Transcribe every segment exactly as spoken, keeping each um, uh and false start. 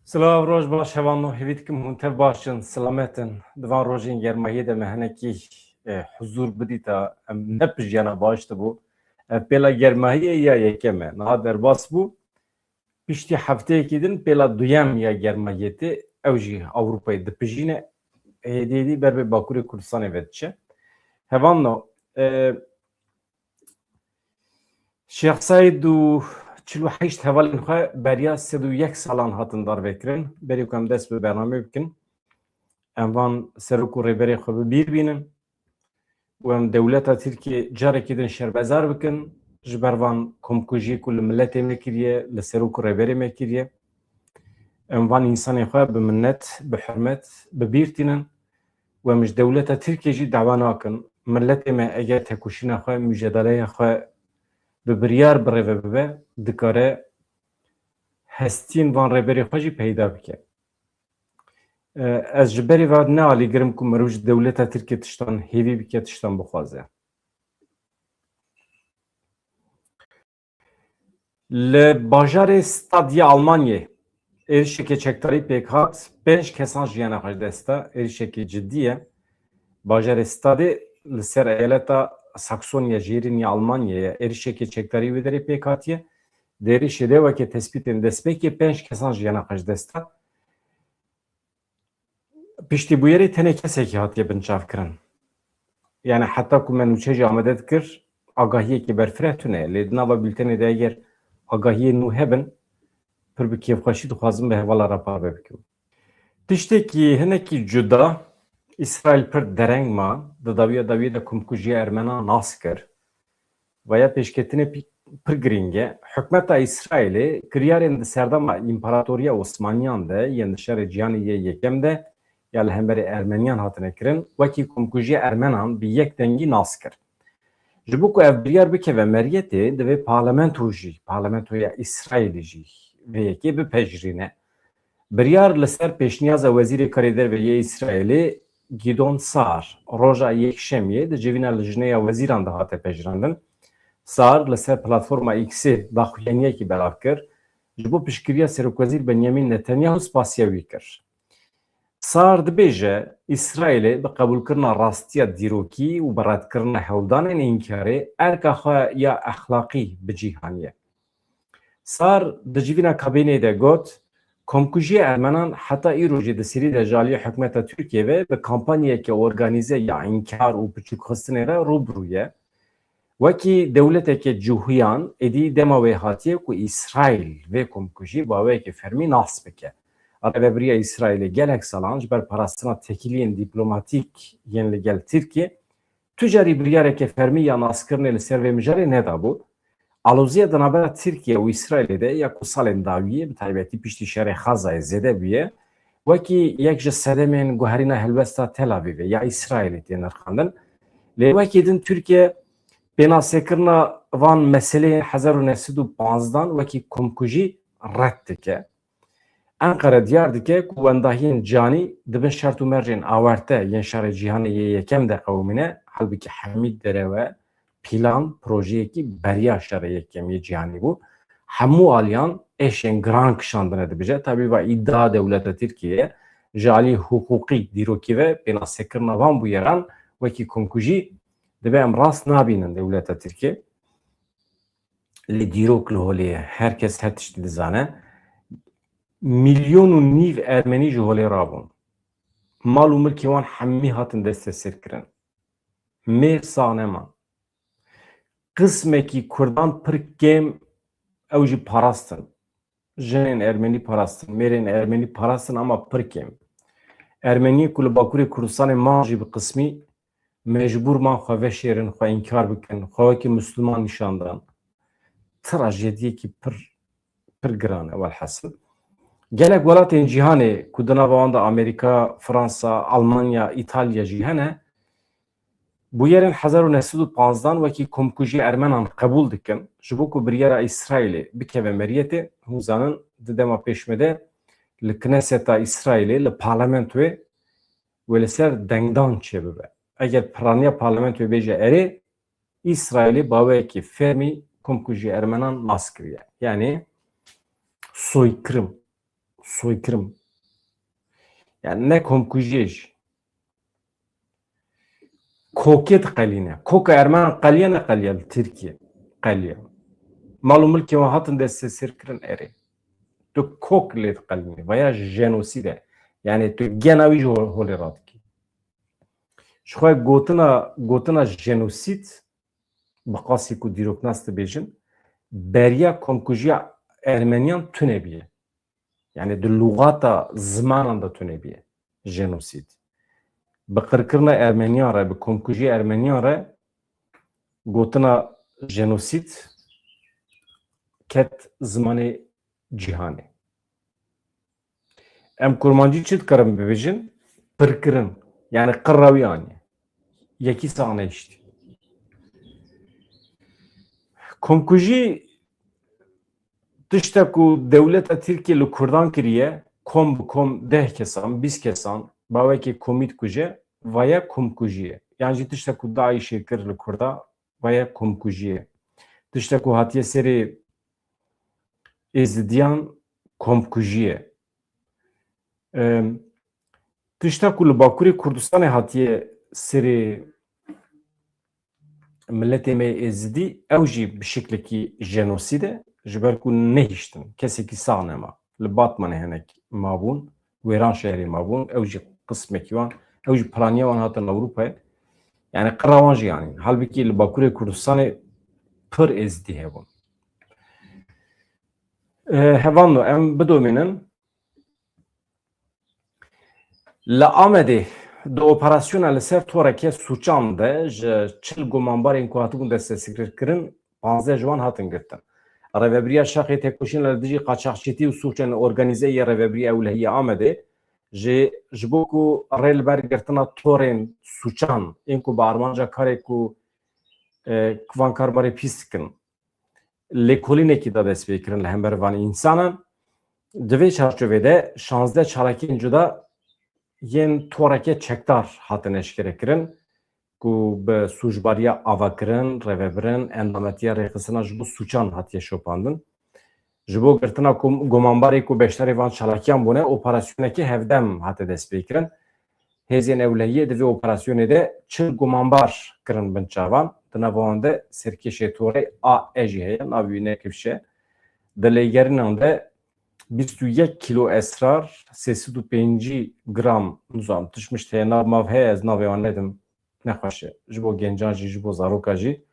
Silav, roj baş, hevalno, hêvî dikim hûn tev baş in, silamet in. Di van rojên germahiyê de me hinekî, e, huzûr bidîta, em nepijiyana baş dibû. Ev pêla germahiyê ya yekem e. Niha derbas bû. Piştî hefteyekî din pêla duyem ya germahiyê tê. Ew jî Ewropayê dipijîne. Hêdî hêdî ber bi Bakurê Kurdistanê ve diçe. Hevalno, e, Şêx Seîd û çil û heşt hevalên xwe beriya sed û yek salan hatin darvekirin. Berî ku em dest bi bernameyê bikin, em van serok û rêberê xwe bi bîr bînin û em dewleta Tirkiyê carekî din şermezar bikin ji ber van komkujiyê ku li miletê me kiriye, li serok û rêberê me kiriye. Em van însanên xwe bi minnet, bi hurmet, bi bîr tînin. Û em ji dewleta Tirkiyê jî dawa nakin. Miletê me eger tekoşîna xwe, mujadeleya xwe bi biryar birêve bibe, dikare hestiyên van rêberê xwe jî peyda bike. E, ez ji berî ve nealîgirim ku mirov ji dewleta Tirkiyê tiştan hêvî bike, tiştan bixwaze. Li bajarê Stad yê Almanyê êrişeke çekdarî pêk hat, pênc kesan jiyana xwe ji dest da. Êrişeke cidî ye. Bajarê Stadê li ser eyaleta Saksonîya Jêrîn ya Almanyê ye. Êrişeke çekdarî wê derê pêk hatiye. Di êrişê de weke tespîtên destpêkê pênc kesan jiyana xwe ji dest da. Piştî bûyerê tenê kesekî hatiye binçavkirin. Yani heta ku me nûçe jî amade dikir, agahiyekî berfireh tune ye. Lê di nava bültenê de eger agahiyên nû hebin, pir bi kêfxweşî dixwazim bi hevala re parve bikim. Tiştekî hinekî cuda, Îsraîl pir dereng ma, di dawiya dawiyê de komkujiya Ermenan nas kir. Vaya pêşketinê pî-, pir girîng e. Hikûmeta Îsraîlê kiryarên di serdema Împaratoriya Osmaniyan de yên di Şerê Cîhanê yê Yekem de ya li hemberî Ermeniyan hatine kirin, wekî komkujiya Ermenan bi yek dengî nas kir. Ji bo ku ev biryar bikeve meriyetê, divê parlamento jî, parlamentoya Îsraîlê jî vê yekê bipejirîne. Biryar li ser pêşniyaza Wezîrê Karê Derve yê Îsraîlê Gidon Saar roja Yekşemiyê di civîna Lijneya Wezîran de hate pejirandin. Saar li ser platforma X-ê daxuyaniyekî belav kir, ji bo piştgiriya Serokwezîr Benyamîn Netanyahu spasiya wî kir. Saar dibêje, Îsraîlê bi qebûlkirina rastiya dîrokî û bi redkirina hewldanên înkarê erka xwe ya exlaqî bi cîhanê ye. Saar di civîna kabîneyê de got, komkujiya Ermenan heta îro jî di Sirî de ji aliyê hikûmeta Tirkiyê ve bi kampanyayeke organîze ya înkar û piçûkxistinê re rû bi rû ye. Wekî dewleteke cihûyan êdî dema wê hatiye ku Îsraîl vê komkujî bi awayekî fermî nas bike. Rêvebiriya Îsraîlê gelek salan ji ber parastina têkiliyên dîplomatîk yên li gel Tirkiyê tu carî biryareke fermî ya naskirinê li ser vê mijarê nedabû. Aloziya di navbera Tirkiye û Îsraîlê de ya ku salên dawiyê, bi taybetî piştî şerê Xazayê zêde bûye, wekî yek ji sedemên guherîna helwesta Tel Avîvê ya Îsraîlê tê nirxandin. Lê wekî din Tirkiye pênasekirina van meseleyên hezar û neh sed û panzdan wekî komkujî red dike. Enqere diyar dike ku wendahiyên canî di bin şert û mercên awarte yên Şerê Cîhanê yê Yekem de qewimîne, halbikî hemî derew e, plan, projeyekî beriya Şerê Yekem yê Cîhanê bû. Hemû aliyan êşên giran kişandine dibêje. Tabî va îdia dewleta Tirkiyê ye. Ji alî hiqûqî, dîrokî ve pênasekirina van bûyeran wekî komkujî dibe em rast nabînin dewleta Tirkiyê. Lê dîrok li holê ye. Her kes her tiştî dizane. Milyon û nîv Ermenî ji holê rabûn. Mal û milkê wan hemî hatin desteserkirin. Mêr sax neman. Qismekî Kurdan pir kêm ew jî parastin. Jinên Ermenî parastin, mêrên Ermenî parastin ama pir kêm. Ermeniyê ku li Bakurê Kurdistanê man jî bi qismî mecbûr man xwe veşêrin, xwe înkar bikin, xwe wekî Misliman nîşan dan. Trajediyekî pir, pir giran e welhasil. Gelek welatên cîhanê ku di nava wan de Amerîka, Fransa, Almanya, Îtalya jî hene, bûyerên hezar û neh sed û panzdan wekî komkujiya Ermenan qebûl dikin. Ji bo ku biryara Îsraîlê bikeve meriyetê, hûn zanin di dema pêşme de li Kneseta Îsraîlê, li parlamentoyê wê li ser dengdan çêbibe. Eger piraniya parlamentoyê bêje erê, Îsraîlê baweyekî fermî komkujiya Ermenan nas kiriye. Yanî soykirim, soykırım. Yani ne komkujiyê jî. Kokê diqelîne. Koka ermenan qeliye, ne qeliye li Tirkiye. Qeliye. Mal û milkê wan hatin destesêrkirin erê. Tu kok lê diqelînî. Vaya jenosîd e. Yani tu gena wî jî ho-, holê radikî. Ji xwe gotina, gotina jenosîd bi qasî ku dîroknas dibêjin, beriya komkujiya ermeniyan tune bûye. Yani di lûgata zimanan de tune bûye jenosîd. Bi qirkirina ermeniyan re, bi komkujiya ermeniyan re gotina jenosîd ket zimanê cîhanê. Em kurmancî çi dikarin bibêjin? Qirkirin. Yani qirra wî aniye. Yekî sax nehiştî. Komkujî tişta ku dewleta Tirkiye li Kurdan kiriye, kom bi kom deh kesan, bîst kesan, bawekê komî dikuje, vaya komkujî ye. Yan jî tişta ku DAIŞê kir li Kurda, vaya komkujî ye. Tişta ku hatiye serê Êzidiyan komkujî ye. Em, tişta ku li Bakurê Kurdistanê hatiye serê miletê me yê Êzidî, ew jî bi şeklekî jenosîd e, ji ber ku nehiştin, kesekî sax nema. Li Batmanê hinek mabûn, Wêranşehrê mabûn, ew jî qismekî wan, ew jî planiya wan hatin Ewropayê. Yani qira wan jî anîn. Halbikî li Bakurê Kurdistanê pir Êzidî hebûn. E, hevando, em bidomînin. Li Amedê di operasyona li ser toreke sûçan de ji çil gumanbarên ku hatibûn destesîkirin, panzdeh ji wan hatin girtin. Rêvebiriya Şaxê Tekoşîna li dijî qaçaxçîtî û sûcên organîze yê Rêvebiriya Ewlehiyê Amedê ji, ji bo ku rê li ber girtina torên sûçan ên ku bi armanca karê ku, e, van karbarê pîs dikin, lêkolînekî da destpêkirin li hember van însanan. Di vê çarçovê de şazdeh çalakiyên cuda yên toreke çekdar hatin eşkerekirin ku bi sûcbariya avakirin, rêvebirin, endametiya rêxistina ji bo sûçan hatiye şopandin. Ji bo girtina kom-, gomanbarê ku beşdarê van çalakiyan bûne, operasyoneke hevdem hate destpêkirin. Hêzên ewlehiyê di vê operasyonê de çil gumanbar kirin bin çavan. Di nava wan de serkêşê torê A E jî heye, navê wî ne kifş e. Di lêgerînan de bîst û yek kîlo esrar, sê sed û pêncî gram, nizam, tişt mişt heye, nav mav heye, ez navê wan nedim, nexweş e. Ji bo gencan jî, ji bo zaroka jî.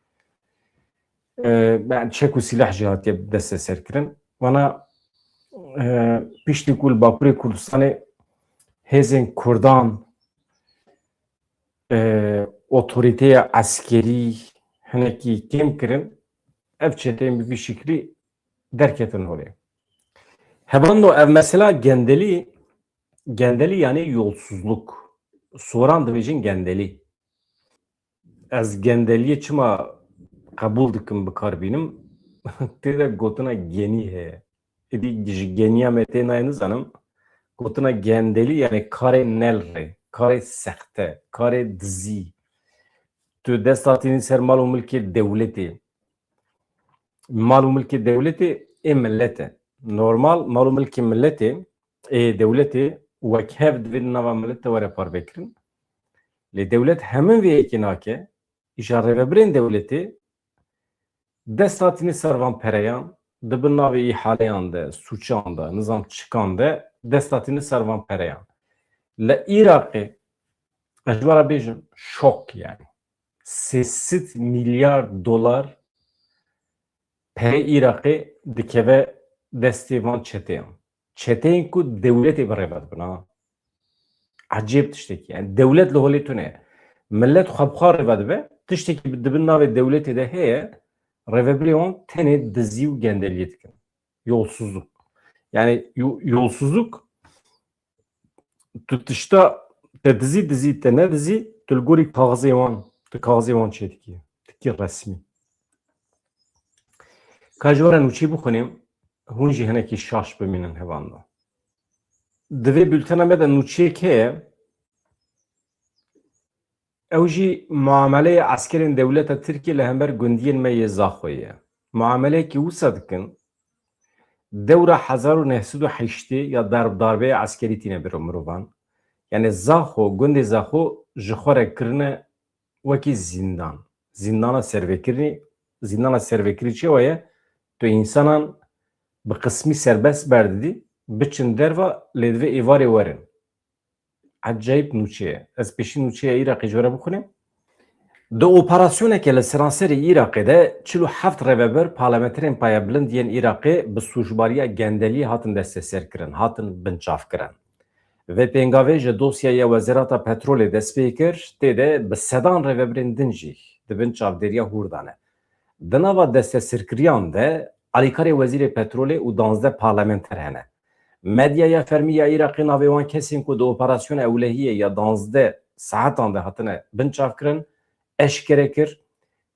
E, yani çek û sîleh jî hatiye desteserkirin. Wana, e, piştî ku li Bakurê Kurdistanê hêzên Kurdan, e, otorîteya eskerî hinekî kêm kirin, ev çeteyên bi vî şiklî derketin holê. Hebando ev mesela gendelî, gendelî yani yolsuzluk. Soran dibêjin gendelî. Ez gendeliyê çima qebûl dikim, bi kar bînim? Tê de gotina genî heye. Êdî ji geniya me tê nayê nizanim. Gotina gendelî yani karê nel rê, karê sexte, karê dizî. Tu dest hatînî ser mal û milkê dewletê. Mal û milkê dewletê ê millet e. Normal mal û milkê milletê, ê dewletê wek hev divê di nava millet de were parvekirin. Lê dewlet hemin vê yekê nake, îja rêvebirên dewletê dest hatînî ser van pereyan, di bin navê îhaleyan de, sûçan de, nizam çikan de dest hatînî ser van pereyan. Li Iraqê, ez ji we re bêjim, şok yani. Sê sed milyar dolar perê Iraqê dikeve destê van çeteyan. Çeteyên ku dewletê bi rê ve dibin, ha. Ecêb tiştekî. Yani dewlet li holê tune ye. Millet xwe bi xwe rê ve dibe. Tiştekî di bin navê dewletê de heye, rêvebirê wan tenê dizî û gendeliyê dikin. Yolsuzluk. Yani yo-, yolsuzluk, tu tişta te dizî, dizî, te nedizî, tu li gorî kaxizê wan, tu kaxizê wan çêdikî. Dikî resmî. Ka ji we re nûçeyê bixwînim, hûn jî hinekî şaş bimînin hevando. Di vê bultena me de nûçeyek heye, ew jî muameleyê eskerên dewleta Tirkiyê li hember gundiyên me yê Zaxoyê ye. Muameleyekî wisa dikin, Dewra hezar û neh sed û heştê ya derb darbeya eskerî tîne biro mirovan. Yani Zaxo, gundê Zaxo ji xwe re kirine wekî zîndan. Zîndana servekirî, zîndana servekirî çi wa ye? Tu însanan bi qismî serbest berdidî, biçin derva, lê divê êvarê werin. Ecayîb nûçe ye. Ez pêşî nûçeya Iraqê ji we re bixwînim. Di operasyoneke li seranserê Iraqê de çil û heft rêvebir parlamenterên payebilind yên Iraqê bi sûcbariya gendeliyê hatin desteserkirin, hatin binçavkirin. Vê pêngavê ji dosyaya Wezareta Petrolê dest pê kir, tê de bi sedan rêvebirên din jî di bin çavdêriya hûr de ne. Di nava destesirkiriyan de alîkarê Wezîrê Petrolê û danzdeh parlamenter hene. Medyaya fermî ya Iraqê navê wan kesên ku di operasyona ewlehiyê ya danzdeh saetan de hatine binçavkirin, eşkere kir.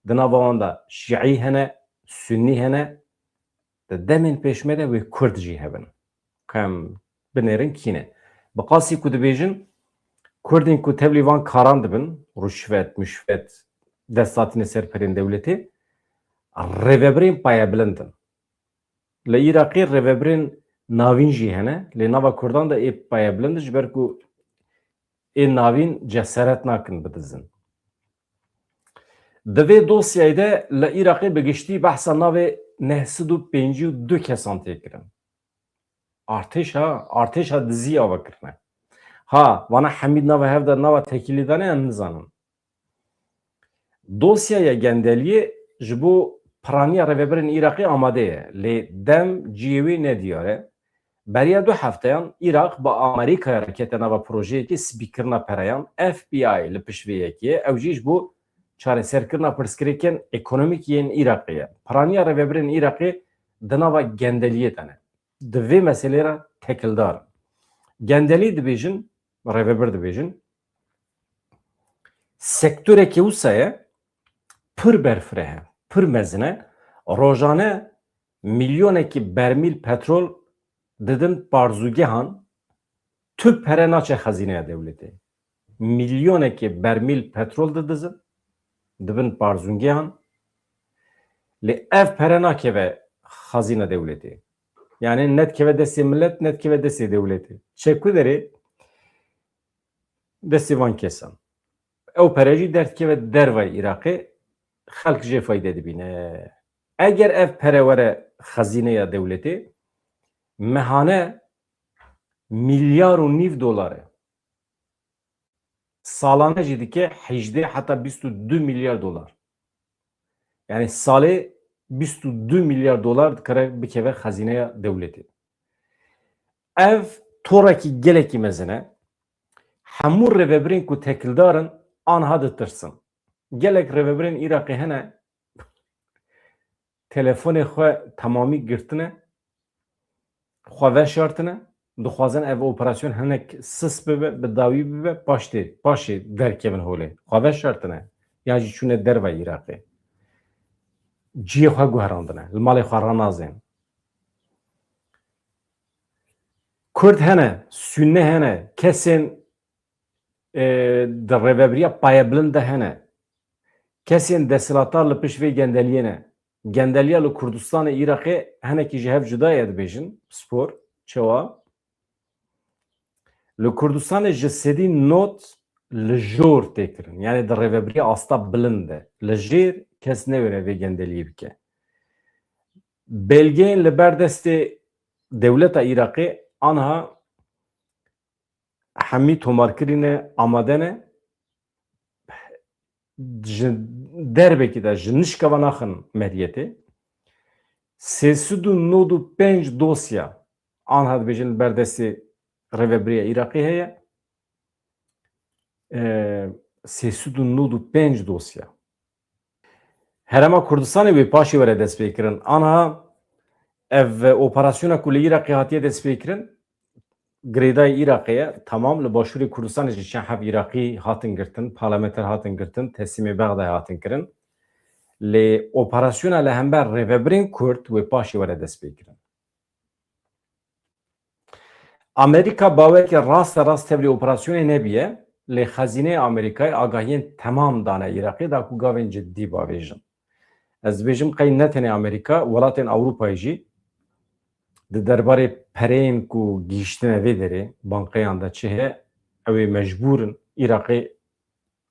Di nava wan de şîî hene, sunnî hene. Di demên pêş me de wê kurd jî hebin. Ku em binêrin kî ne. Bi qasî ku dibêjin, kurdên ku tevlî van karan dibin, rûşvet, mûşvet, dest hatine ser perên dewletê, rêvebirên payebilind in. Li Iraqê rêvebirên navîn jî hene, lê nava kurdan de ê payebilind in, ji ber ku ê navîn ceseret nakin bidizin. Di vê dosyayê de li Iraqê bi giştî behsa navê neh sed û pêncî û du kesan tê kirin. Artêşa, artêşa dizî ava kirine. Ha, vana hemî di nava hev de nava tekîlî de ne, em nizanin. Dosyaya gendeliyê ji bo piraniya rêvebirên Iraqê amade ye, lê dem cihê wê ne diyar e. Beriya du hefteyan Iraq bi Amerîkaya re kete nava projeyekê spîkirina pereyan, F B I li pişt vê yekê ye, ew jî ji bo çareserkirina pirsgirêkên ekonomîk yên Iraqê ye. Piraniya rêvebirên Iraqê di nava gendeliyê de ne. Di vê meselê re tekildar in. Gendelî dibêjin, rêvebir dibêjin, sektorekî wisa ye, pir berfireh e, pir mezin e, rojane milyonekî bermîl petrol didin parzûgehan, tu pere naçe xezîneya dewletê. Milyonekî bermîl petrol didizin, dibin parzûgehan, lê ev pere nakeve xezîna dewletê. Yani nedikeve destê millet, nedikeve destê dewletê. Çekuderê destê van kesan. Ew pere jî derdikeve dervayê Iraqê, xelk jê fayde dibîne. Eger ev pere were xezîneya dewletê, mehane milyar û nîv dolar e. Salane jî dike hejdeh heta bîst û du milyar dolar. Yani salê bîst û du milyar dolar dikare bikeve xezîneya dewletê. Ev torekî gelekî mezin e. Hemû rêvebirên ku tekildar in, anha ditirsin. Gelek rêvebirên Iraqê hene, telefonê xwe temamî girtine, xwe veşartine, dixwazin ev operasyon hinek sis bibe, bi dawî bibe, paştê, paşê derkevin holê. Xwe veşartine, yan jî çûne dervayê Iraqê. Cihê xwe guherandine, li malê xwe ranazên. Kurd hene, Sunne hene, kesên, e, di rêvebiriya payebilind de hene, kesên desthilatdar li pişt vê gendeliyê ne. Gendeliya li Kurdistanê Iraqê hinekî ji hev cuda ye, dibêjin, spor, çawa? Li Kurdistanê ji sedî nod li jor tê kirin. Yani di rêvebiriya asta bilind de. Li jêr kes newêre vê gendeliyê bike. Belgeyên li ber destê dewleta Iraqê anha hemî tomarkirî ne, amade ne. Ji derbekî de, ji nişka ve naxin meriyetê. Sê sed û nod û pênc dosya anha dibêjin li ber destê rêvebiriya Iraqê heye. E, sê sed û nod û pênc dosya. Herêma Kurdistanê wê paşê were destpêkirin. Anha ev operasyona ku li Iraqê hatiye destpêkirin, girêdayî Iraqê ye. Temam, li Başûrê Kurdistanê jî çend heb Iraqî hatin girtin, parlamenter hatin girtin, teslîmê Bexdayê hatin kirin. Lê operasyona li hember rêvebirên Kurd wê paşê were destpêkirin. Amerîka baweke raste rast tevlî operasyonê nebiye, lê xezîneyê Amerîkayê agahiyên temam dane Iraqê da ku gavên cidî bavêjin. Ez dibêjim qey ne tenê Amerîka, welatên Ewropayê jî Di derbarê pereyên ku gihîştine vê derê, banqeyan de çi heye, ew ê mecbûr in Iraqê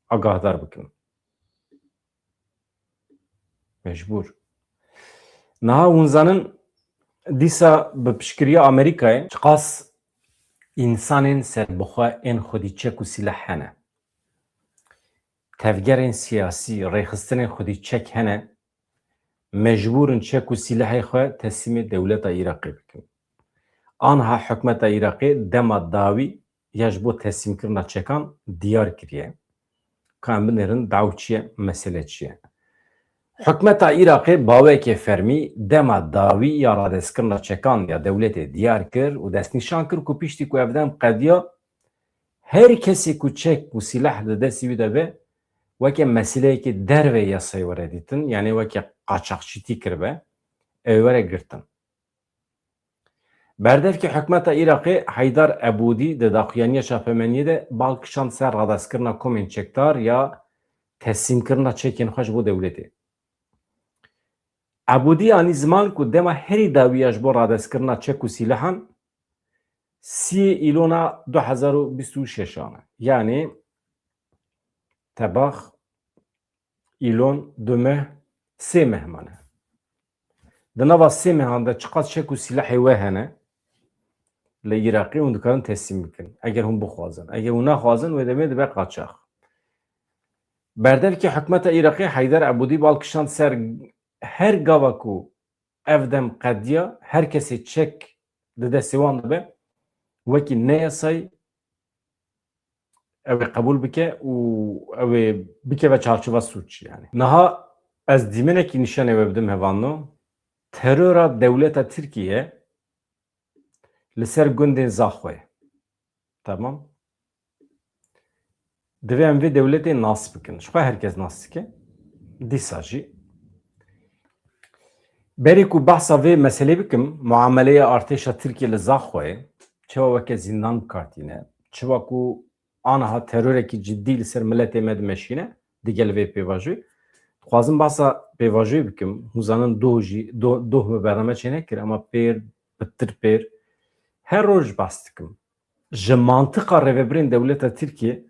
agahdar bikin. Mecbûr. Niha hûn zanin, dîsa bi piştgiriya Amerîkayê çiqas însanên serbixwe ên xwedî çek û sîleh hene. Tevgerên siyasî, rêxistinên xwedî çek hene, mecbûr in çek û sîlehê xwe teslîmê dewleta Iraqê bikin. Anha hikûmeta Iraqê dema dawî ya ji bo teslîmkirina çekan diyar kiriye. Ka em binêrin daw çi ye, mesele çi ye? Hikûmeta Iraqê bawekê fermî dema dawî ya radestkirina çekan ya dewletê diyar kir û destnîşan kir ku piştî ku ev dem qediya, her kesê ku çek û sîleh di destî wî de be, weke meseleyekê derve yasayê were dîtin, yanî weke qaçaxçîtî kiribe, ew ê were girtin. Berdevkê hikûmeta Iraqê Heydar Ebûdî di daxuyaniya çapemeniyê de bal kişand ser radestkirina komên çekdar ya teslîmkirina çekên xwe ji bo dewletê. Ebûdî anî ziman ku dema herî dawî ya ji bo radestkirina çek û sîlehan sî îlona du hezar û bîst û şeşan e. Yanî tebax, îlon, du meh, sê meh mane. Di nava sê mehan de çiqas çek û sîlehê we hene li Iraqê, hûn dikarin teslîm bikin. Eger hûn bixwazin. Eger hûn naxwazin, wê demê dibe qaçax. Berdevkê hikûmeta Iraqê Heyder Ebûdî bal kişand ser her gava ku ev dem qediya, her kesê çek di destê wan de be, wekî neyasayî ew ê qebûl bike û ew ê bikeve çarçova sûc, yanî. Niha ez dîmenekî nîşanê we bidim, hevalno. Terora dewleta Tirkiyê li ser gundên Zaxoyê. Tamam. Divê em vê dewletê nas bikin. Ji xwe her kes nas dike. Dîsa jî. Berê ku behsa vê meselê bikim, muameleya artêşa Tirkiyê li Zaxoyê, çawa weke zîndan bi kar tîne, çawa ku aniha terorekî cidî li ser miletê me dimeşîne, digel vê pêvajoyê. Dixwazim behsa pêvajoyê bikim. Hûn zanin doh jî, doh, doh me bername çênekir, ema pêr, pitir pêr, her roj behs dikim. Ji mantiqa rêvebirên dewleta Tirkiyê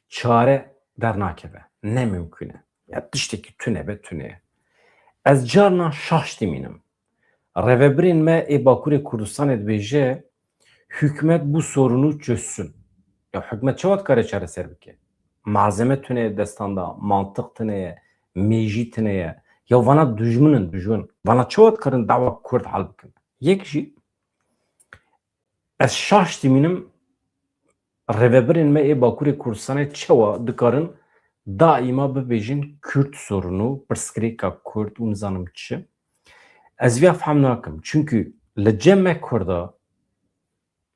çare dernakeve. Ne mimkûn e. Ya tiştekî tune be, tune ye. Ez carna şaş dimînim. Rêvebirên me ê Bakurê Kurdistanê dibêje, hikûmet bu sorunu çözsün. Ya hikûmet çawa dikare çareser bike? Malzeme tune ye destan de, mantiq tune ye, mêjî tune ye. Ya vana dijmin in, dijmin. Vana çawa dikarin dawa Kurd hal bikin? Yek jî, ez şaş dimînim, rêvebirên me ê Bakurê Kurdistanê çawa dikarin daîma bibêjin Kurd sorunu, pirsgirêka Kurd û nizanim çi. Ez viya fehm nakim. Çunkî li cem me Kurda,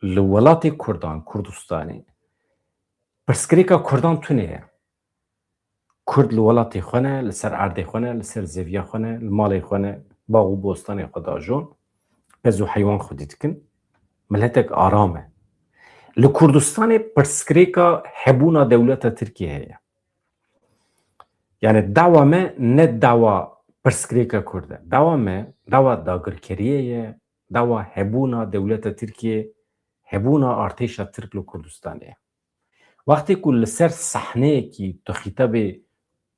li welatê Kurdan, Kurdistanê, pirsgirêka Kurdan tune ye. Kurd li welatê xwe ne, li ser erdê xwe ne, li ser zeviya xwe ne, li malê xwe ne, bax û bostanê xwe dajon, pez û heywan xwedî dikin. Miletek aram e. Li Kurdistanê pirsgirêka hebûna dewleta Tirkiyê heye. Yani dawa me ne dawa pirsgirêka Kurd e. Dawa me, dawa dagirkeriyê ye, dawa hebûna dewleta Tirkiyê, hebûna artêşa Tirk li Kurdistanê ye. Wextê ku li ser sahneyekî tu xîtabê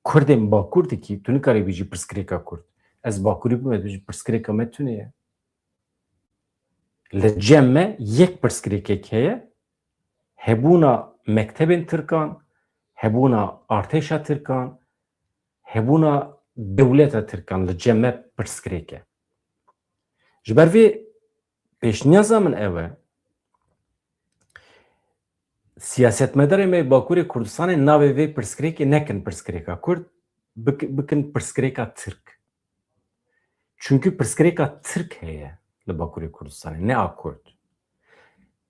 Kurdên Bakur dikî, tu nikarî bêjî pirsgirêka Kurd. Ez Bakurî bûme, dibêjim pirsgirêka me tune ye. Li cem me yek pirsgirêkek heye, hebûna mektebên Tirkan, hebûna artêşa Tirkan, hebûna dewleta Tirkan li cem me pirsgirêk e. Ji ber vê pêşniyaza min ew e, siyasetmedarê me yê Bakurê Kurdistanê navê vê pirsgirêkê nekin pirsgirêka Kurd, bik-, bikin pirsgirêka Tirk. Çunkî pirsgirêka Tirk heye li Bakurê Kurdistanê, ne a Kurd.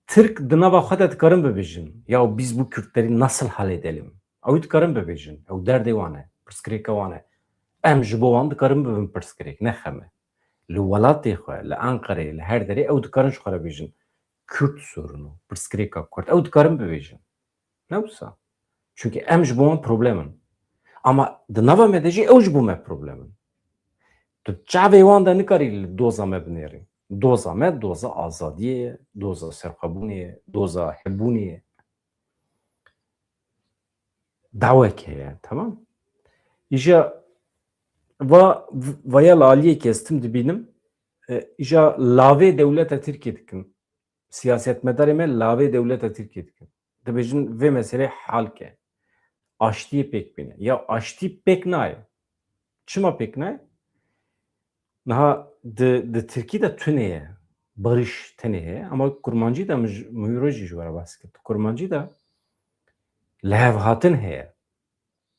Tirk di nava xwe de dikarin bibêjin, "Ya biz bu Kürtleri nasıl halledelim?" Ew dikarin bibêjin, ew derdê wan e, pirsgirêka wan e. Em ji bo wan dikarin bibin pirsgirêk, ne xem e. Li welatê xwe, li Enqereyê, li her derê ew dikarin ji xwe re bêjin. Kürt sorunu, pirsgirêka Kurd, ew dikarin bibêjin. Ne wisa? Çunkî em ji bo wan problem in. Ama di nava me de jî ew ji bo me problem in. Tu çavê wan de nikarî li doza me binêrî. Doza me, doza azadiyê ye, doza serxwebûnê ye, doza hebûnê ye. Dawek heye, tamam? Îja va, vaya li aliyekê ez tim dibînim, e, îja lavê dewleta Tirkiyê dikin. Siyasetmedarê me lavê dewleta Tirkiyê dikin. Dibêjin vê meselê hal ke. Aştiyê pêk bîne. Ya aştî pêk nayê. Çima pêk nayê? Niha di, di Tirkî de tune ye. Barış tenê heye. Ama Kurmancî de min ji, min îro jî ji we re behs kir. Kurmancî de lihevhatin heye.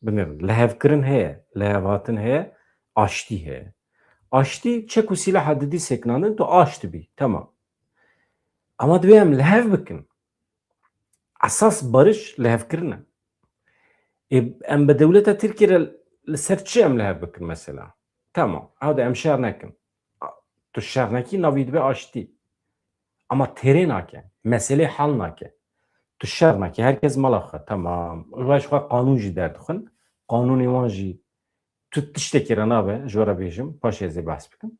Binêrin, lihevkirin heye, lihevhatin heye, aştî heye. Aştî, çek û sîlaha didî sekinandin, tu aş dibî. Tamam. Ama divê em lihev bikin. Esas barış lihevkirin e. Ê, em bi dewleta Tirkiyê re li ser çi em lihev bikin mesela? Tamam. Hadi em şer nekin. Tu şer nekî, navî dibe aştî. Ama têrê nake. Meselê hal nake. Tu şer nake. Herkes mala xwe. Tamam. Vaj xwe qanûn jî derdixin. Qanûnê wan jî tu tiştekî re nabe. Ji we re bêjim. Paşê ez ê behs bikim.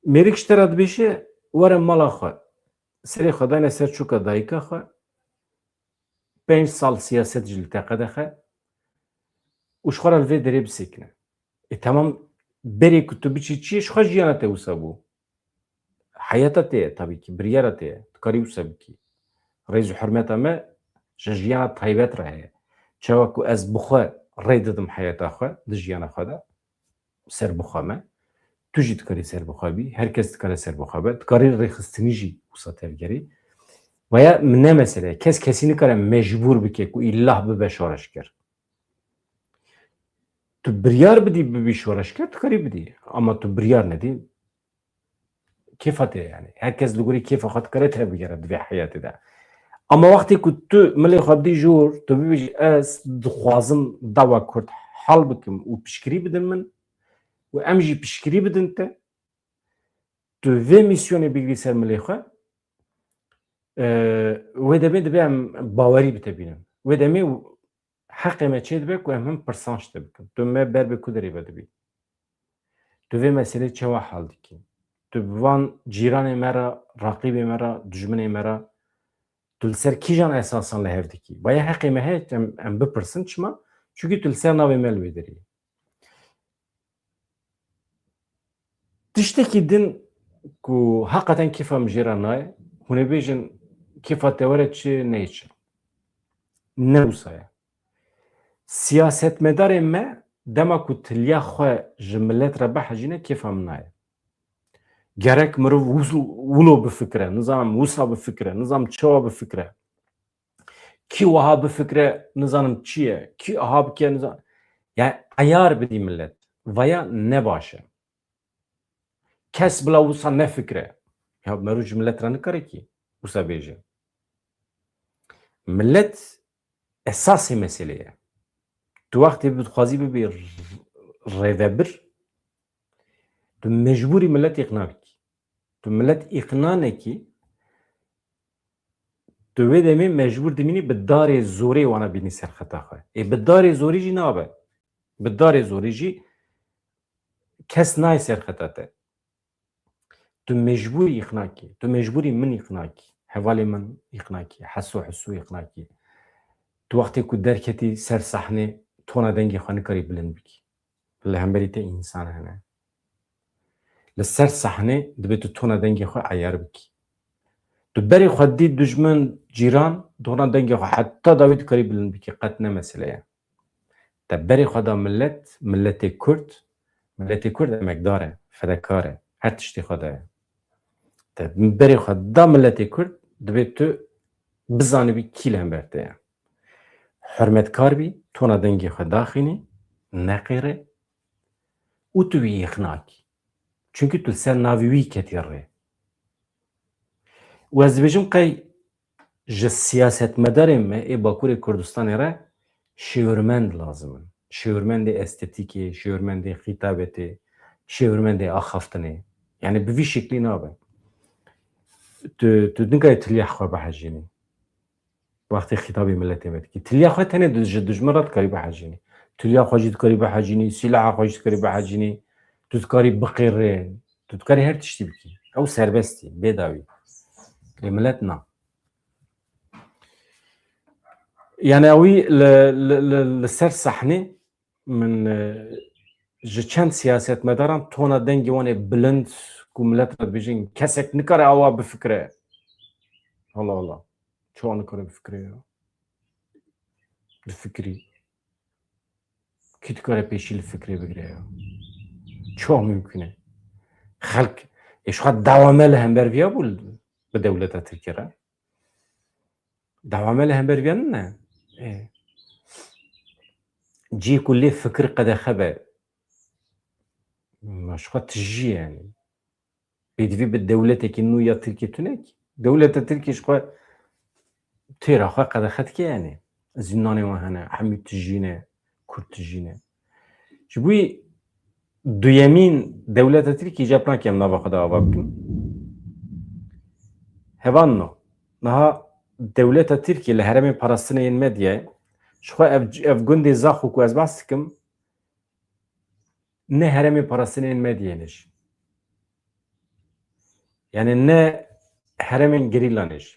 Mêrik ji te re dibêje, were mala xwe. Serê xwe dane ser çûka dayika xwe. Pênc sal siyaset jî li te qedexe. Û ji xwe re li vê derê bisekine. E, tamam, berê ku tu biçî çiyê, ji xwe jiyana te wisa bû. Heyata te ye, tabii ki, biryara te ye. Tu karî wisa bikî. Rêz û hurmeta me ji jiyana taybet re heye. Çawa ku ez bi xwe rê didim heyata xwe, di jiyana xwe de, ser bi xwe me. Tu jî dikarî ser bi xwe bî, her kes dikare ser bi xwe be. Dikarî rêxistinî jî wisa tevgerî. Veya ne mesele, kes kesî nikare mecbûr bike ku îllah bibe şoreşger. Tu biryar bidî bibî şoreşger, dikarî bidî. Ama tu biryar nedî, kêfa te yani. Her kes li gorî kêfa xwe dikare tevbigere di vê heyatê de. Ama wextê ku tu milê xwe bidî jor, tu bibêjî, ez dixwazim dawa Kurd hal bikim û piştgirî bidin min û em jî piştgirî bidin te, tu vê mîsyonê bigirî ser milê xwe, e, wê demê dibe em bawerî bi te bînin. Wê demê heqê me çê dibe ku em hin pirsan ji te bikin. Tu me ber bi ku derê ve dibî? Tu vê meselê çawa hal dikî? Tu bi van cîranê me re, raqîbê me re, dijminê me re, tu li ser kîjan esasan li hev dikî? Baya heqê me heye em, em bipirsin, çima? Çunkî tu li ser navê me li wê derê yî. Tiştekî din ku heqeten kêfa min jê re nayê, hûn ê bêjin kêfa te were çi, neyê çi. Ne wisa ye. Siyasetmedarê me dema ku tiliya xwe ji milet re bihejîne, kêfa min nayê. Gerek mirov wis-, wilo bifikire, nizanim wisa bifikire, nizanim çawa bifikire. Kî wiha bifikire, nizanim çi ye, kî aha bike, nizanim. Yani eyar bidî milet. Vaya ne baş e. Kes bila wisa nefikire. Ya meriv ji milet re nikare kî wisa bêje. Milet esasê meselê ye. Tu wextê dixwazî bibî r-, rêvebir, tu mecbûrî milet îqna bikî. Tu milet îqna nekî, tu wê demê mecbûr dimînî bi darê zorê wana bînî ser xeta xwe. Ê bi darê zorî jî nabe. Bi darê zorî jî kes nayê ser xeta te. Tu mecbûrî îqna kî. Tu mecbûrî min îqna kî. Hevalê min îqna kî. Heso Hesû îqna kî. Tu wextê ku derketî ser sahnê, tona dengê xwe nikarî bilind bikî. Li hemberî te însan hene. Li ser sahnê dibe tu tona dengê xwe eyar bikî. Tu berê xwe dî dijmin, cîran, tona dengê xwe heta dawî dikarî bilind bikî, qet ne mesele ye. Te berê xwe da milet, miletê Kurd, miletê Kurd emekdar e, fedekar e, her tiştê xwe daye. Te berê xwe da miletê Kurd, divê tu bizanibî kî li hember te ye. Hurmetkar bî, tona dengê xwe daxînî, neqêre û tu wî îqna kî. Çunkî tu li ser navê wî ketî rê. Û ez dibêjim qey ji siyasetmedarên me ê Bakurê Kurdistanê re şêwirmend lazim in. Şêwirmendê estetîkê, şêwirmendê xîtabetê, şêwirmendê axaftinê. Yani bi vî şeklî nabe. Tu, tu nikarî tiliya xwe bihejînî. Wextê xîtabê miletê me dikî. Tiliya xwe tenê di-, ji dijmin re dikarî bihejînî. Tiliya xwe jî dikarî bihejînî, sîlaha xwe jî dikarî bihejînî. Tu dikarî biqêrê, Tu dikarî her tiştî bikî. Ew serbestî, bê dawî. Lê milet na. Yani ewî li, li, li, li ser sahnê min, e, ji çend siyasetmedaran tona dengê wan ê bilind ku milet re dibêjin, kesek nikare awa bifikire. Allah Allah. Çawa nikare bifikire ya? Difikirî. Kî dikare pêşî li fikrê bigire ya? Çawa mimkun e? Xelk, ê, ji xwe dawa me li hember viya bû bi dewleta Tirkiyê re. Dawa me li hember viya nine. Ê. Cî ku lê fikir qedexe be. Ma ji xwe tijî yani. Pêdivî bi dewletekî nû ya Tirkiyê tune kî. Dewleta Tirkiyê ji xwe têra xwe qedexe dike yani. Zîndanê wan hene, hemî tijî ne, Kurd tijî ne. Ji bo wî duyemîn dewleta Tirkiyê, cem nakem nava xwe de ava bikim. Hevalno, niha dewleta Tirkiyê li herêmên parastinê yên medyayê, ji xwe ev, ev gundê Zaxo ku ez behs dikim, ne herêmên parastinê yên medyayê ne jî. Yani ne herêmên gerîla ne jî.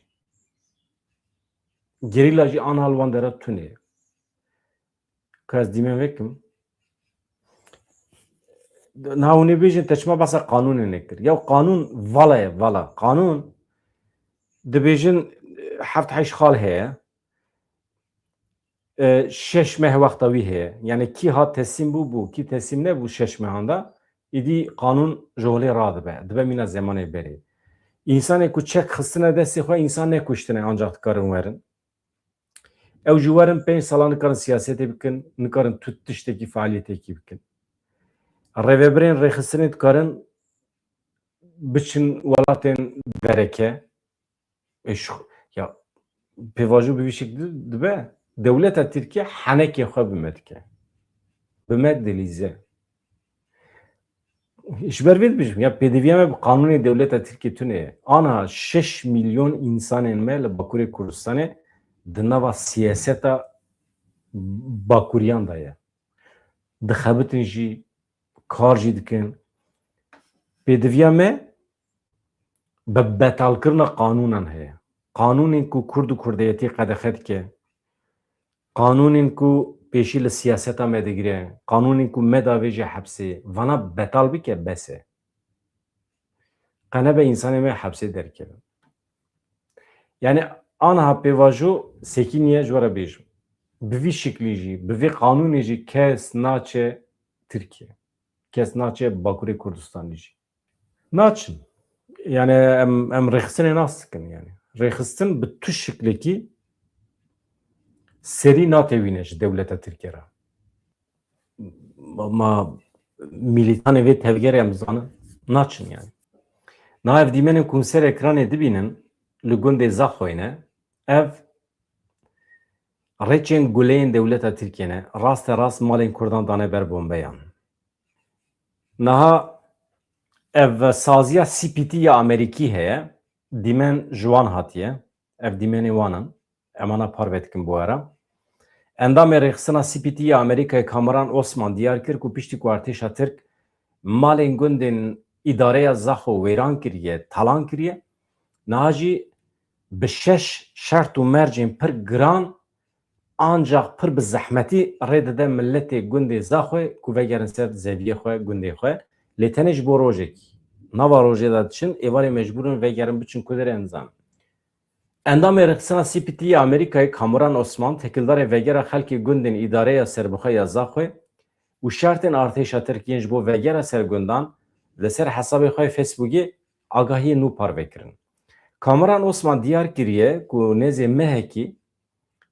Gerîla jî aniha li wan dera tune ye. Ka ez dîmen vekim. Niha hûn ê bêjin te çima behsa qanûnê nekir. Ya qanûn vala ye, vala. Qanûn dibêjin, e, heft heşt xal heye. E, şeş meh wexta wî heye. Yani kî hat teslîm bû, bû. Kî teslîm nebû şeş mehan de, îdî qanûn ji holê radibe. Dibe mîna zemanê berê. Însanê ku çek xistine destê xwe, însan nekuştine, ancak dikarin werin. Ew jî werin pênc sala nikarin siyasetê bikin, nikarin tu tiştekî, fealiyetekî bikin. Rêvebirên rêxistinê dikarin biçin welatên dereke. Ê, ji xwe, ya, pêvajo bi vî şeklî dibe, dewleta Tirkiye henekê xwe bi me dike. Bi me dilîze. Ji ber vê dibêjim, ya pêdiviya me bi qanûnê dewleta Tirkiyê tune ye. Aniha şeş milyon însanên me li Bakurê Kurdistanê di nava siyaseta Bakuriyan de ye. Dixebitin jî, kar jî dikin. Pêdiviya me bi betalkirina qanûnan heye. Qanûnên ku Kurd û Kurdeyetî qedexe dike, qanûnên ku pêşî li siyaseta me digire, qanûnên ku me davêje hepsê, vana betal bike, bes e. Qe nebe însanê me hepsê derkevin. Yani aniha pêvajo sekîniye ji we re bêjim. Bi vî şiklî jî, bi vî qanûnê jî kes naçe Tirkiye. Kes naçe Bakurê Kurdistanê jî. Naçin. Yani em, em rêxistinê nas dikin yani. Rêxistin bi tu şiklekî serî natewîne ji dewleta Tirkiye re. Ma, ma mîlîtanê vê tevgerê em zanin. Naçin yani. Na ev dîmenên ku hûn ser ekranê dibînin, li gundê Zaxoyê ne. Ev rêçên guleyên dewleta Tirkiye ne. Raste rast malên Kurdan dane ber bombeyan. Niha ev saziya C P T ya Amerîkî heye, dîmen ji wan hatiye. Ev dîmenê wan in. Em ana parve dikin bi we re. Endamê rêxistina C P T ya Amerîkayê Kamuran Osman diyar kir ku piştî ku artêşa Tirk malên gundên îdareya Zaxo wêran kiriye, talan kiriye, niha jî bi şeş şert û mercên pir giran ancak pir bi zehmetî rê dide miletê gundê Zaxoyê ku vegerin ser zeviyê xwe, gundê xwe. Lê tenê ji bo rojekî. Nava rojê de diçin, êvarê mecbûr in vegerin biçin ku derê, em zanin. Endamê rêxistina C P T ya Amerîkayê Kamuran Osman, têkildarê vegera xelkê gundên îdareya serbixwe ya Zaxoyê û şertên artêşa Tirk yên ji bo vegera ser gundan, li ser hesabê xwe yê Facebookê agahiyê nû parve kirin. Kamuran Osman diyar kiriye ku nêzê mehekî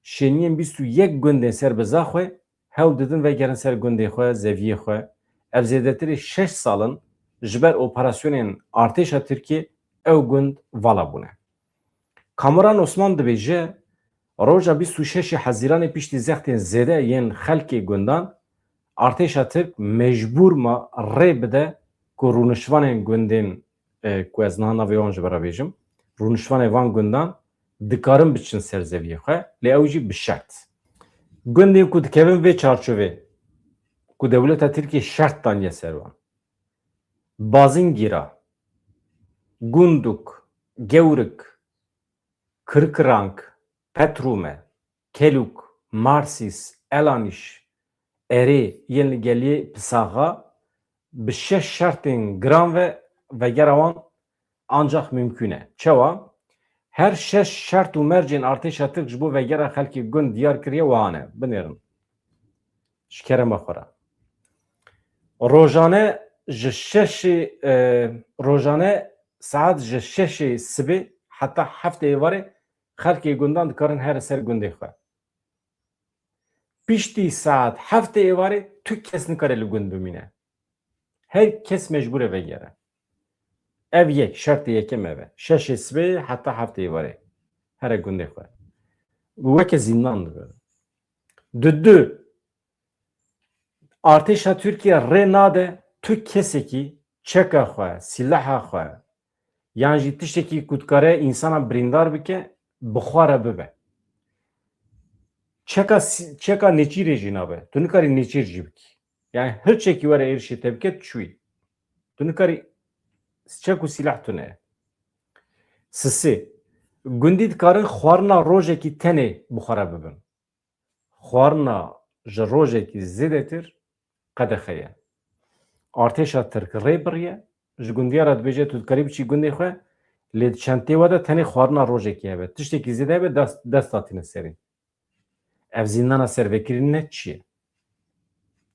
şêniyên bîst û yek gundên ser bi Zaxoyê hewl didin vegerin ser gundê xwe, zeviyê xwe. Ev zêdetirê şeş sal in ji ber operasyonên artêşa Tirkiyê ew gund vala bûne. Kamuran Osman dibêje, roja bîst û şeş Hezîranê piştî zextên zêde yên xelkê gundan, artêşa Tirk mecbûr ma rê bide ku rûnişvanên gundên, e, ku ez niha navê wan ji we re bêjim, rûnişvanê van gundan dikarin biçin ser zeviyê xwe, lê ew jî bi şert. Gundên ku dikevin vê çarçovê, ku dewleta Tirkiyê şert daniye ser wan. Bazîngîra, Gunduk, Gewrik, Kirkirank, Petrume, Kelûk, Marsîs, Elanîş, Erê yên li geliyê Pisaxa bi şeş şertên giran ve vegera wan ancax mimkûn e. Çawa? Her şeş şert û mercên artêşa Tirk ji bo vegera xelkê gund diyar kiriye wiha ne. Binêrin. Ji kerema xwe re. Rojane ji şeşê, e, rojane saet ji şeşê sibê heta heftê êvarê xelkê gundan dikarin here ser gundê xwe. Piştî saet heftê êvarê tu kes nikare li gund bimîne. Her kes mecbûr e vegere. Ev yek, şertê yekem ev e. Şeşê sibê heta heftê êvarê. Here gundê xwe. Weke zîndan dibe. Di du, artêşa Tirkiye rê nade tu kesekî çeka xwe, sîlaha xwe, yan jî tiştekî ku dikare însana birîndar bike, bi xwe re bibe. Çeka sî-, çeka nêçîrê jî nabe. Tu nikarî nêçîr jî bikî. Yani hirçekî were êrişê te bike, tu çûyî. Tu nikarî çek û sîlah tune ye. Sisê. Gundî dikarin xwarina rojekî tenê bi xwe re bibin. Xwarina ji rojekî zêdetir qedexe ye. Artêşa Tirk rê biriye, ji gundiya re dibêje tu dikarî biçî gundê xwe, lê di çentê we de tenê xwarina rojekî hebe. Tiştekî zêde hebe dest, dest datîne serî. Ev zîndana servekirinîne çi ye?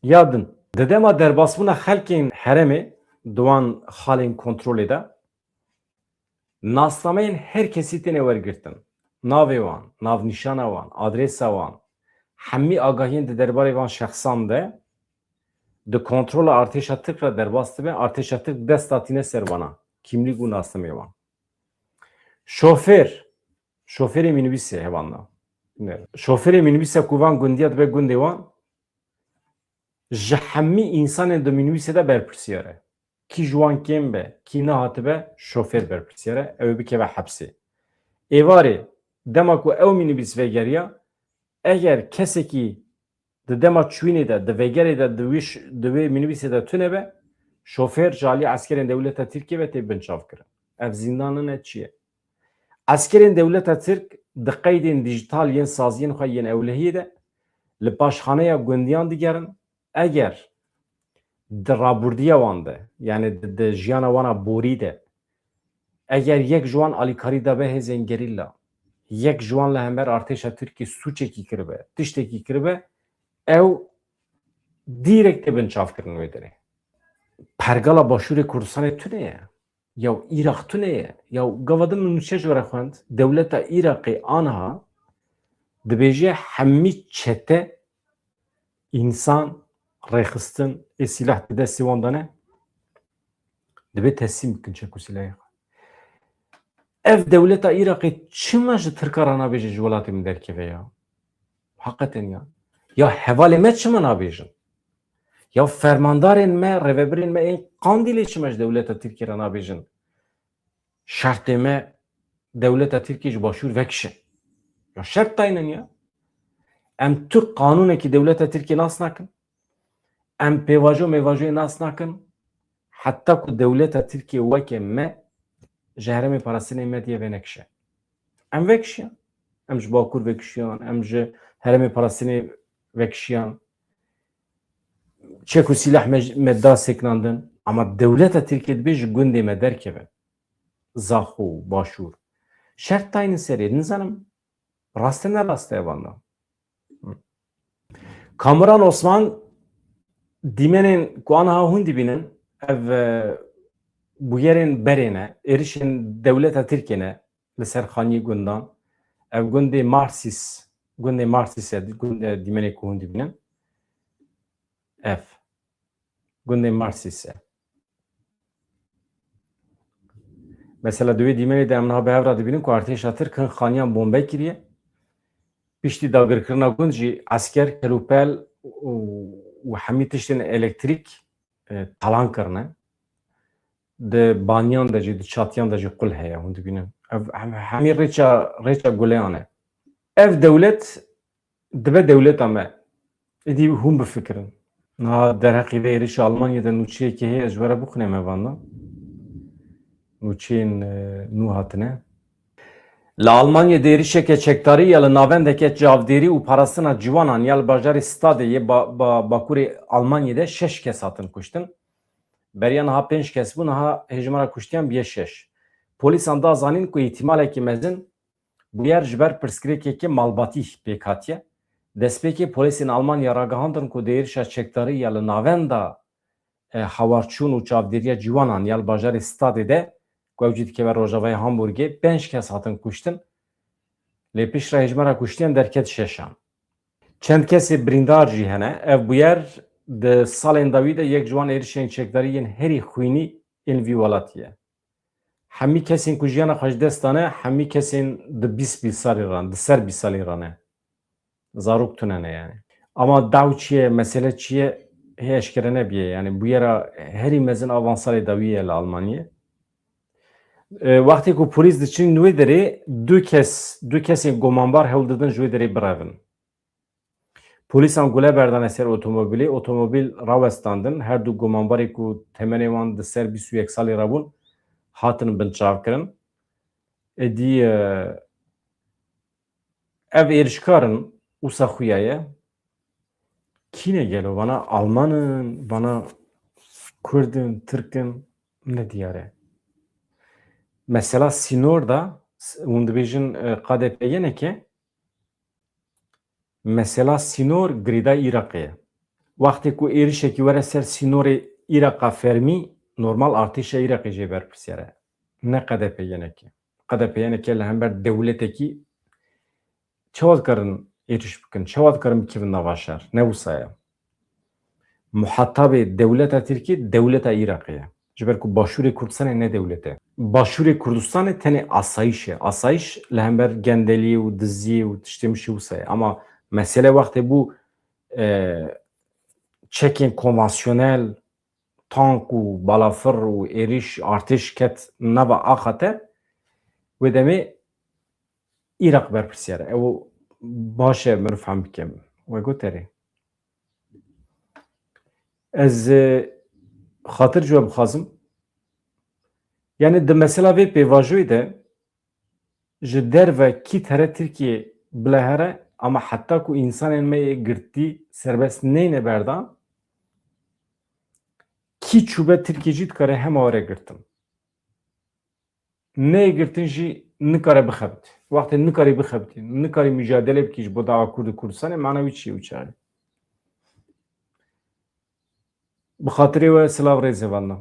Ya din, di dema derbasbûna xelkên herêmê di wan xalên kontrolê de, nasnameyên her kesî têne wergirtin. Navê wan, navnîşana wan, adresa wan, hemî agahiyên di derbarê van şexsan de di kontrola artêşa Tirk re derbas dibe, artêşa Tirk dest datîne ser wana, kimlîk û nasnameyê wan. Şofêr, şofêrê mînibîsê hevan da. Şofêrê mînibîse ku van gundiya dibe gundê wan, ji hemî însanên di mînibîsê de berpirsiyar e. Kî ji wan kêm be, kî nehatibe, şofêr berpirsiyar e, ew ê bikeve hepsê. Êvarê, dema ku ew mînibîs vegeriya, eger kesekî di dema çûyînê de, di vegerê de, di wî ş-, di wê mînibîsê de tune be, şofêr ji alî eskerên dewleta Tirkiyê ve tê binçavkirin. Ev zîndan nine çi ye? Eskerên dewleta Tirk di qeydên dîjîtal yên saziyên xwe yên ewlehiyê de li paşxaneya gundiyan digerin. Eger di rabûrdiya wan de, yani di, di jiyana wana borî de, eger yek ji wan alîkarî dabe hêzên gerîla, yek ji wan li hember artêşa Tirkiyê sûçekî kiribe, tiştekî kiribe, ew dîrek tê binçavkirin wê derê. Pergala Başûrê Kurdistanê tune ye. Ya Îraq tune ye. Ya gava din min nûçe ji we re xwend. Dewleta Îraqê aniha dibêje hemî çete, însan, rêxistin ê sîlah di destê wan de ne, dibê teslîm bikin çek û sîlahê xwe. Ev dewleta Îraqê çima ji Tirka re nabêje ji welatê min derkeve ya? Heqeten ya. Ya hevalê me çima nabêjin? Ya fermandarên me, rêvebirên me ên Qandîlê çima ji dewleta Tirkiyê re nabêjin şertê me dewleta Tirkiyê ji Başûr vekişe? Ya şert taynin ya. Em tu qanûnekî dewleta Tirkiyê nas nakin. Em pêvajo mêvajoyê nas nakin. Heta ku dewleta Tirkiyê weke me ji herêmê parastinê me diye venekişe. Em vekişiyan. Em ji Bakur vekişiyan, em ji herêmê parastinê vekişiyan. Çek û sîlah me, me da sekinandin. Ama dewleta Tirkiyê dibê ji gundê me derkeve. Zaxo, Başûr. Şert taynin serê, nizanim. Rast e, ne rast e, evan da. Hı. Kamuran Osman, dîmenên ku aniha hûn dibînin, ev, e, bûyerên berê ne, êrişên dewleta Tirkiyê ne li ser Xaniyê Gundan. Ev gundê Marsîs, gundê Marsîs e, gundê dîmenê ku hûn dibînin. Ev gundê Marsîs e. Mesela di wê dîmenê de em niha bi hev re dibînin ku artêşa Tirk hin xaniyan bombe kiriye. Piştî dagirkirina gund jî esker, kelûpel û, û hemî tiştên elektrîk, e, talan kirine. Di baniyan de jî, di çatiyan de jî qul heye, hûn dibînin. Ev hem-, hemî rêça, rêça guleyan e. Ev dewlet dibe dewleta me. Êdî hûn bifikirin. Niha derheqî vê êrişa Almanyayê de nûçeyekê heye, ez ji we re bixwînim, evan da. nûçeyên, e, nû hatine. Li Almanyê di êrişeke çekdarî ya li navendeke çavdêrî û parastina ciwanan ya li bajarê Stadê yê ba-, ba-, bakurê Almanyê de şeş kes hatin kuştin. Beriya niha pênc kes bû, niha hêjmara kuştiyan bûye şeş. Polîsan da zanîn ku îhtimalekî mezin bûyer ji ber pirsgirêkeke malbatî pêk hatiye. Destpêkê polîsên Almanya ragihandin ku di êrişa çekdarî ya li navenda, e, hawarçûn û çavdêriya ciwanan ya li bajarê Stadê de ku ew jî dikeve rojavayê Hamburgê, pênc kes hatin kuştin. Lê piştre hêjmara kuştiyan derket şeşan. Çend kesê birîndar jî hene. Ev bûyer di salên dawî de yek ji wan êrişên çekdarî yên herî xwînî ên vî welatî ye. Hemî kesên ku jiyana xwe ji dest dane, hemî kesên di bîst bîst salî re ne, di ser bîst salî re ne. Zarok tune ne yani. Ama daw çi ye, mesele çi ye, hê eşkere nebiye. Yani bûyera herî mezin a van salê dawî ye li Almanyê. E, wextê ku polîs diçin wê derê, du kes, du kesên gomanbar hewl didin ji wê derê birevin. Polîsan gule berdane ser otomobilê, otomobil rawestandin. Her du gomanbarê ku temenê wan di ser bîst û yek salî re bûn, hatin binçavkirin. Êdî, e, ev êrişkar in, wisa xuya ye. Kî ne gelo? Vana Alman in, vana Kurd in, Tirk in, ne diyar e. Mesela sînor da, s-, hûn dibêjin, e, K D P yeneke, mesela sînor girêdayî Iraqê ye. Wextê ku êrişekî were ser sînorê Îraqa fermî, normal artêşa Iraqê jê berpirsiyar e. Ne K D P yenekê. K D P yenekê li hember dewletekî çawa dikarin êriş bikin, çawa dikarin bikevin nava şer? Ne wisa ye. Muhatabê dewleta Tirkî dewleta Iraqê ye. Ji ber ku Başûrê Kurdistanê ne dewlet e. Başûrê Kurdistanê tenê asayiş e. Asayiş li hember gendeliyê û diziyê û tiştê mişê wisa ye. Ama mesele wextê bû, e, çekên konvansiyonel, tank û balafir û êrîş, artêş ket nava axa te, wê demê Iraq berpirsiyar e. Ew baş e, min fam bikim. We got erê. Ez, e, xatir ji we bixwazim. Yani di mesela vê pêvajoyê de ji derve kî tere Tirkiyê bile here, ama heta ku însanên me yê girtî serbest neyne berdan, kî çûbe Tirkiyê jî dikare hema were girtin. Neyê girtin jî nikare bixebit. Wextê nikarî bixebitî, nikarî mujadele bikî ji bo dawa Kurd û Kurdistanê, mana wî çi ye wî çaxê? Bi xatirê we silav rêzê vanna.